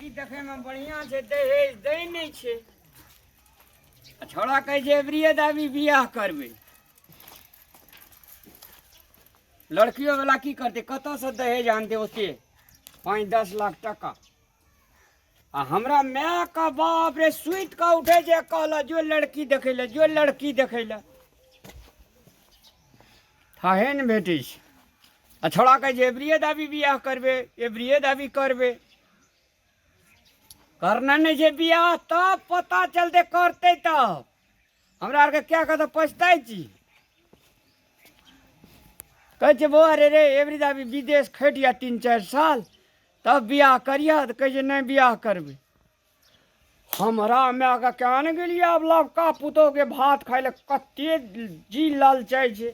लड़की देखैमे बढ़िआँ छै, दहेज दै नहि छै। आ छौड़ा कहै छै एबरिए दाबी बियाह करबै। लड़कियो वाला की करतै, कतऽसँ दहेज आनतै ओते 5-10 लाख टका? आ हमरा माय का बाप रे, सुति कऽ उठै छै, कहलक जो लड़की देखै लए, जो लड़की देखै लए। थाहे ने भेटै छै। आ छौड़ा कहै छै एबरिए दाबी बियाह करबै, एबरिए दाबी करबै। करना नहि छै बियाह, तब पता चलतै, करतै तब। हमरा आरके क्या कहते पछताइ छी। कहै छै बौआ रे रे, एबरी दाबी विदेश खटिया 3-4 साल, तब बियाह करिह। तऽ कहै छै नहि बियाह करबै। हमरा मायके केना ने गेलियै आब लवका पुतोहके भात खाइ लए, कते जी ललचाइ छै।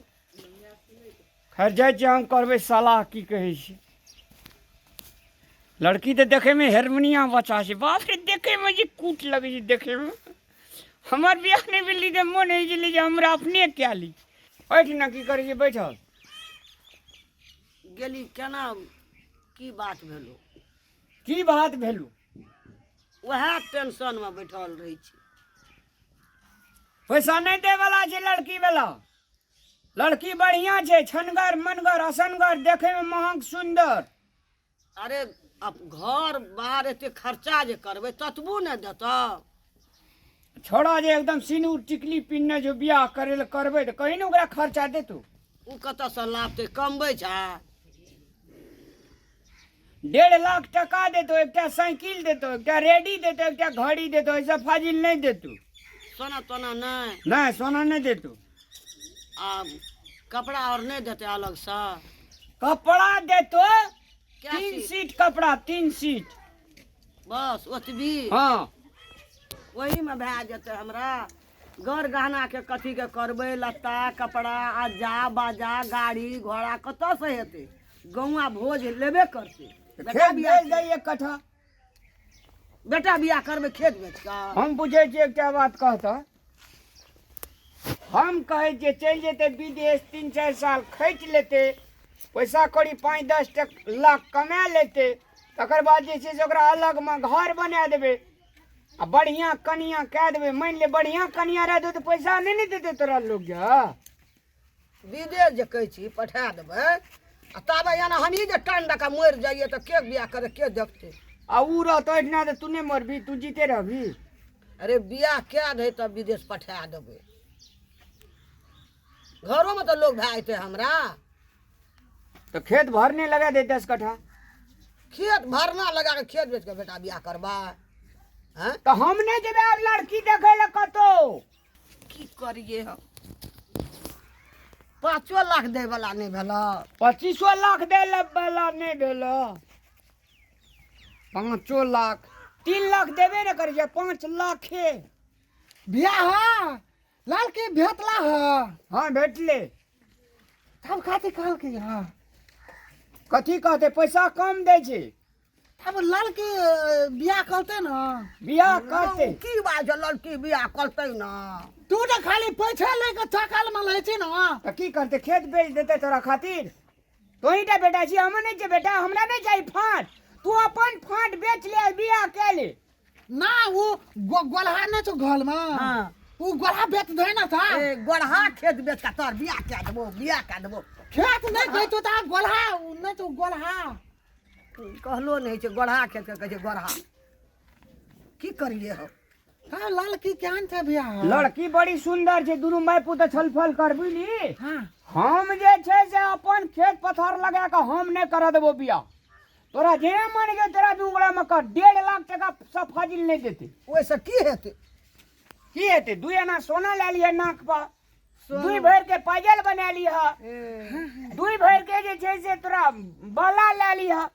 खैर जाइ छियै हम, करबै सलाह। की कहै छै, लड़की तऽ देखैमे हेरमनिया बच्चा छै। बाप रे, देखैमे जे कूट लगै छै देखैमे। हमर बियाह नहि भेलै तऽ मोन होइ छलै जे हमरा अपने कए ली। एहिठिना की करै छै बैठल? गेली केना, की बात भेलो? की बात भेलो? वएह टेंशनमे बैठल रहै छी। पैसा नहि दै वाला छै लड़की वाला। लड़की बढ़िया छै, छनगर मनगर असनगर, देखैमे महग सुन्दर। अरे अब घर बाहर एते खर्चा जे करबै ततबो ने देतऽ। छोड़ा जे एकदम सिनूर टिकली पिन्ने जो बियाह करे लए करबै तऽ कहीं ने ओकरा खर्चा देतौ। ओ कतऽसँ लाबतै? कमबै छै। 1.5 लाख टका देतौ, एकटा साइकिल देतौ, एकटा रेडी देतौ, एकटा घड़ी देतौ। ऐसा फाजिल नहि देतौ। सोना तोना नहि? नहि, सोना नहि देतौ। आ कपड़ा आओर नहि देतै अलगसँ? कपड़ा देतो। क्या 3 सीट? सीट कपड़ा, 3 सीट। बस ओतबी? हाँ। ओहीमे भए जेतै। हमरा गर गहनाके कथीके करबै? लत्ता कपड़ा, आजा बाजा, गाड़ी घोड़ा कतऽसँ हेतै? गौआ भोज लेबे करतै। बेटा खेत बियाह बेच दै 1 कट्ठा। बेटा बियाह करबै खेत बेच कऽ? हम बुझै छियै, एकटा बात कहतऽ, हम कहै छियै चलि जेतै विदेश, 3-4 साल खटि लेतै, पैसा कौड़ी 5-10 लाख कमा लेतै, तकर बाद जे छै से ओकरा अलगमे घर बना देबै आ बढ़िआँ कनिआँ कए देबै। मानि ले बढ़िआँ कनिआँ रहतौ तऽ पैसा नहि ने देतै तोरा लोग गे। विदेश जे कहै छी पठा देबै, आ ताबे एना हमही जे टान दऽ कऽ मरि जाइए तऽ के बियाह करे, के देखतै? आ उ रहतौ एहिठिना तऽ तू नहि मरबी, तू जीते रहबी। अरे बियाह कए दे तब विदेश पठा देबै। घरोमे तऽ लोग भए जेतै हमरा। तऽ खेत भरने लगा दे 10 कट्ठा। खेत भरना लगा कऽ खेत बेच कऽ बेटा बियाह करबै? हँ। तऽ हम नहि जेबै आब लड़की देखै लए कतौ। की करिए हम? 5 लाख दै वाला नहि भेल। 25 लाख दै वाला नहि भेल। 5 लाख, 3 लाख देबे ने करै छै, 5 लाखे। बियाह लड़की भेटला ह? हाँ, भेटले। तब कथी कहलकै? हाँ। कथी कहते, पैसा कम दै छै। तब लड़की बियाह करते ना? बियाह करते। की बात छै, लड़की बियाह करते ना? तू तो खाली पैसा लेके चकल में लै छी ना। तऽ की करते, खेत बेच देते तोरा खातिर? तोही टा बेटा छी, हम नहि छै बेटा। हमरा नहि चाही फाँट, तू अपन फाँट बेच ले, बियाह कए ले। ना, वो गोलहा नहीं छौ घर में? हाँ। वो गोलहा बेच दे ना था। ए गोलहा खेत बेच के तोर बियाह कए देबो, बियाह कए देबो। खेत नहीं कहतो ता, गोलहा उ नहीं छौ गोलहा? कहलो नहि छै, गोढ़ा खेत के कहै छै गोढ़ा। की करिए हम? हाँ, लड़की केहन छै बियाह? लड़की बड़ी सुंदर छै। दुनू माय पुत छलफल कर, बुझली? हाँ। हम जे छै से अपन खेत पथार लगा कऽ हम नहि करऽ देबो बियाह। तोरा जे मन गेल तोरा दू गोड़ा में कर। 1.5 लाख टका सब फाजिल नहि देतै। ओहिसँ की हेतै? की हेतै, 2 आना सोना लए लिअ नाक पर, 2 भरि के पायल बना लिह, 2 भरि के जे छै से तोरा बाला लए लिह।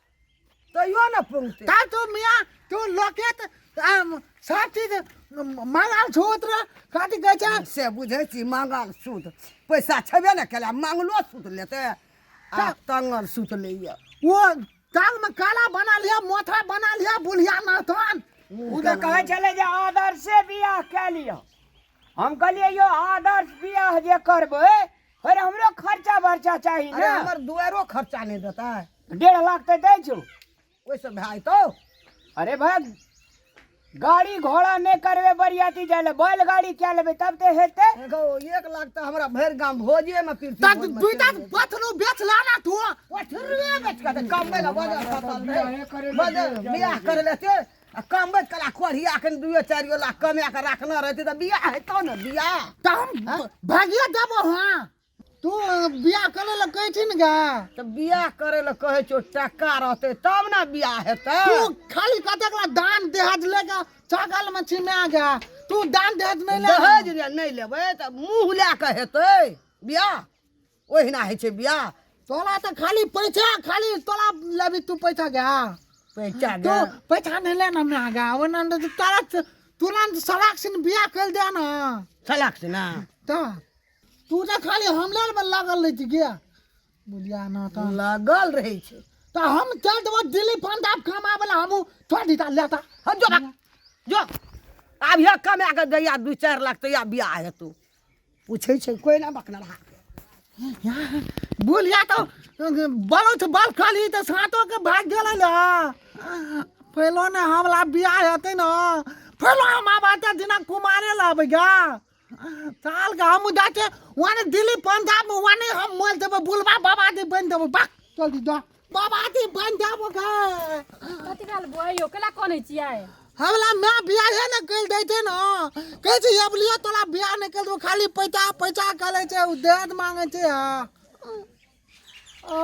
तैयो ने पुंगते। ता तू मियाँ, तू लोकेत सब चीज मांगल सूत्र कथी कहै छै? से बुझै छी, मांगल सूत पैसा छेबे ने केला, मांगलो सूत लेतै आ तंगल सूत लैया। वो टांग में काला बना लिया, मोथा बना लिया, बुढ़िया नाथन। ओ तऽ कहै छलै जे आदर्शे बियाह कए लिअ। हम कहलियै यौ, आदर्श बियाह जे करबै, फेर हमरो खर्चा बर्चा चाही। अरे ने हमर दुआरो खर्चा नहि देतै। 1.5 लाख तऽ दै छौ। ओहिसँ भए जेतौ? अरे भाई, गाड़ी घोड़ा नहि करबै, बरियाती जाय ले बैलगाड़ी कए लेबै तब तऽ हेतै। गौ, 1 लाख तऽ हमरा भरि गाम भोजेमे पृथ्वी तऽ भोजमे दुईटा चलि जेतै। पथरू बेच ला ना तू। पथरुए बेच कऽ तऽ कमबै लए बजर खसल रहै। बियाहे करै लए बजर बियाह करै लए ते आ कमबैत कला कोढ़िया एखन 2-4 लाख कमा कऽ राखने रहतै तऽ बियाह हेतौ ने बियाह। तऽ हम भागिए देबो। हाँ, तू बियाह करे लए कहै छी ने गा? तऽ बियाह करै लए कहै छौ, टका रहतै तब ने बियाह हेतै। तू खाली कतेक ला दान दहेज लेके छगल में छिना गा। तू दान दहेज नहीं ले। दहेज जे नहि लेबै तऽ मुँह लए कऽ हेतै बियाह? ओहिना होइ छै बियाह? तोला तऽ खाली पैसा, खाली तोला लेबी तू पैसा गा। पैसा। तू पैसा नहीं ले ना हमरा गा, ओना तऽ तोरा तुरंत सड़क से बियाह कर दे ना। सलाक से ना। तऽ तू तऽ खाली हमले में लागल रहै छी गे बुझिया ना तऽ। लागल रहै छै। तऽ हम चल देबो दिल्ली पंजाब कमाबै ला हमहूँ। छोड़ दीता लेता। हँ, जो भाग जो। आब यह कमा कऽ दैया 2-4 लाख तऽ या बियाह हेतौ। पूछै छै कोइ ना बकना रहा। बोलिया तऽ बलौथ बल खाली तऽ सातो के भाग गेलै ना। पहलो ने हमला बियाह हेतै ने, पहलो हम आब एते दिना कुमारे लाबै गा। साल के हम जाइ छै वहाँ दिल्ली पंजाब में, वहाँ हम मोल देबै, बुलबा बाबा दी बनि देबै। बाक चल दी जा, बाबा दी बनि देबो गे। कथी भेल बौआ यौ? केला कनै छियै? हमला माय बियाहे ने करि दै छै ने। कहै छै एबलियो तोरा बियाह नहि करि देबो, खाली पैसा पैसा करै छै, ओ दहेज मांगै छै। हँ। ओ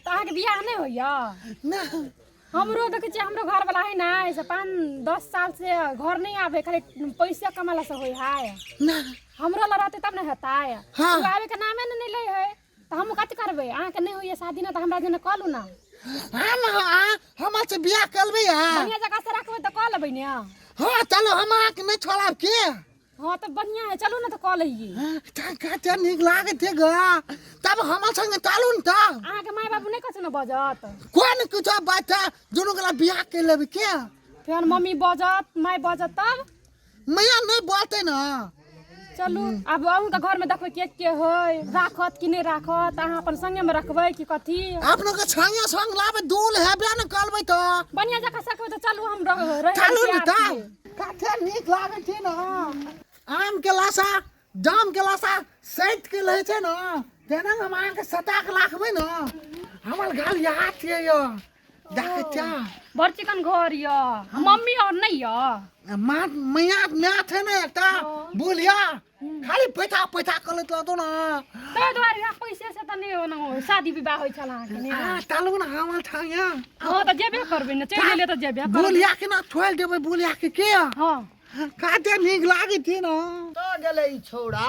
तऽ अहाँके बियाह नहि होइया? नहि। हमरो देखै छियै, हमरो घरवला है ने से 5-10 साल से घर नहि आबै, खाली पैसे कमाला से होइ है। नहि। हमरो लग रहतै तब ने हेतै। हाँ। ओ आबे के नामे ने नहि लै है तऽ हम कथी करबै? अहाँके नहि होइया शादी ने तऽ हमरा जेना कऽ लू ने। हम हमर से बियाह करबै अहाँ? बढ़िआँ जगह से रखबै तऽ कऽ लेबै ने। हाँ, चलो, हम अहाँके नहि छोड़ब के। हाँ, तऽ बढ़िआँ है, चलू ने तऽ कऽ लइए। कते नीक लागै छै ग। तब हमर संगे चलू ने तब। अहाँके माय बाबू नहि कछु ने बजत? कोन किछो बात है, दुनू गोला बियाह कर लेबै के। फेर मम्मी बजत, माय बजत तब? मैया नहि बोलतै ने। चलू, आब अहूँके घरमे देखबै के के होइ, राखत कि नहि राखत। अहाँ अपन संगेमे रखबै कि कथी? अपनो के संगे संग लाबै दूल हेबे ने करबै तऽ। बढ़िआँ जकाँ सकबै तऽ चलू, हम रहै चलू ने। तैयार तब छियै। कते नीक लागै छै ने, आम के लाशा जाम के लाशा सैत के लै छै ने, तेना हम अहाँके सता के राखबै ने। हमर घर याद छै यौ, देखै छियै? बड़ चिकन घर यऽ। मम्मी और नहि यऽ? माँ मैया माय छै ने एकटा बुलिया, खाली पैसा पैसा करैत रहतो ने। ताहि दुआरे यहाँ पैसे से तऽ नहि ओना शादी विवाह होइ छल अहाँके ने। आ चलू ने हमर छाया। हँ, तऽ जेबे करबै ने, चलि गेलियै तऽ जेबे करबै। बुलिया के ना छोड़ि देबै बुलिया के। हँ। कते नीक लागै छै ने। कतऽ गेलै ई छौड़ा,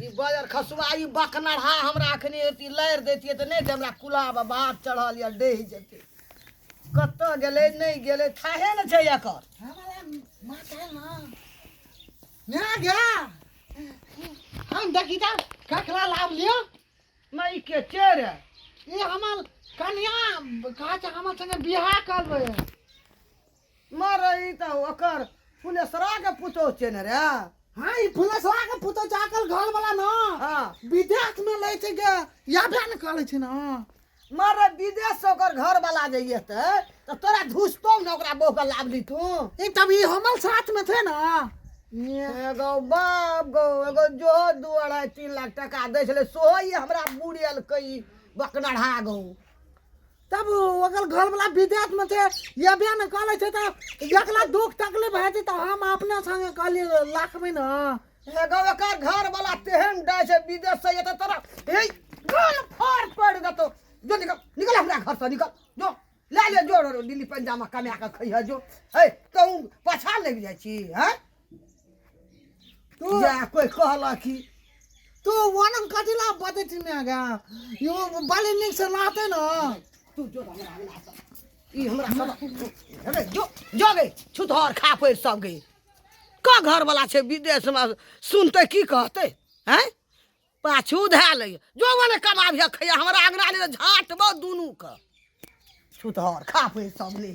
ई बजर खसुआ, ई बकनरहा? हमरा अखनी एती लड़ि दैतियै तऽ नहि तऽ हमरा कुलाब बात चढ़ल यऽ, डहि जेतै। कतऽ गेलै, नहि गेलै, थाहे ने छै एकर। हमरा माथा ना ना गया। हम देखी तऽ ककरा लाभ लियो। नहि के चेर। ई हमर कन्या कहा छै, हमर संगे बियाह करबै। मरे, ई तऽ ओकर फुलेसरा के पुतोह छै ने रे? हाँ, ई फुलेसरा के पुतोह चाकल घर वाला न। हाँ। विदेश में लै छै के याबे ने करै छै ने। मरे, विदेश से ओकर घर वाला जे एतै तऽ तोरा धुसतौ ने, ओकरा बहु के लाबली तू। ई तब ई हमर साथ में छै ने। एगो बाप गो, एगो जो 2-2.5-3 लाख टका दै छलै सेहो ई हमरा बुड़ेलकै, ई बकनढ़ा गो। तब ओकर घर वाला विदेश में छै, याबे ने करै छै, तऽ एकला दुख तकलीफ हेतै तऽ हम अपने संगे कहलियै राखबै ने। एगो ओकर घर वाला तेहन डर छै, विदेश से एतै तोरा हे गाल फाड़ पड़ देतौ। जो निकल, निकल हमरा घर से निकल, जो ले ले जो दिल्ली पंजाब में कमा के खैह जो। हे, तू पाछा लागि जाइ छी हैं? तू जा कोई कहलक की। तू वनम कथी ला बजै छी ने गा? यो बाली नीक से लाते न। तू जो हमरा अंगना से, ई हमरा सब हे जो जो गे छुतहर खा पैर सब गे। का घर वाला छै विदेशमे, सुनतै की कहतै? हैं, पाछू धए लै जो मने कमाबिह खैया। हमरा अंगना ले झाँटबो दुनू के, छुतहर खा पैर सब ले।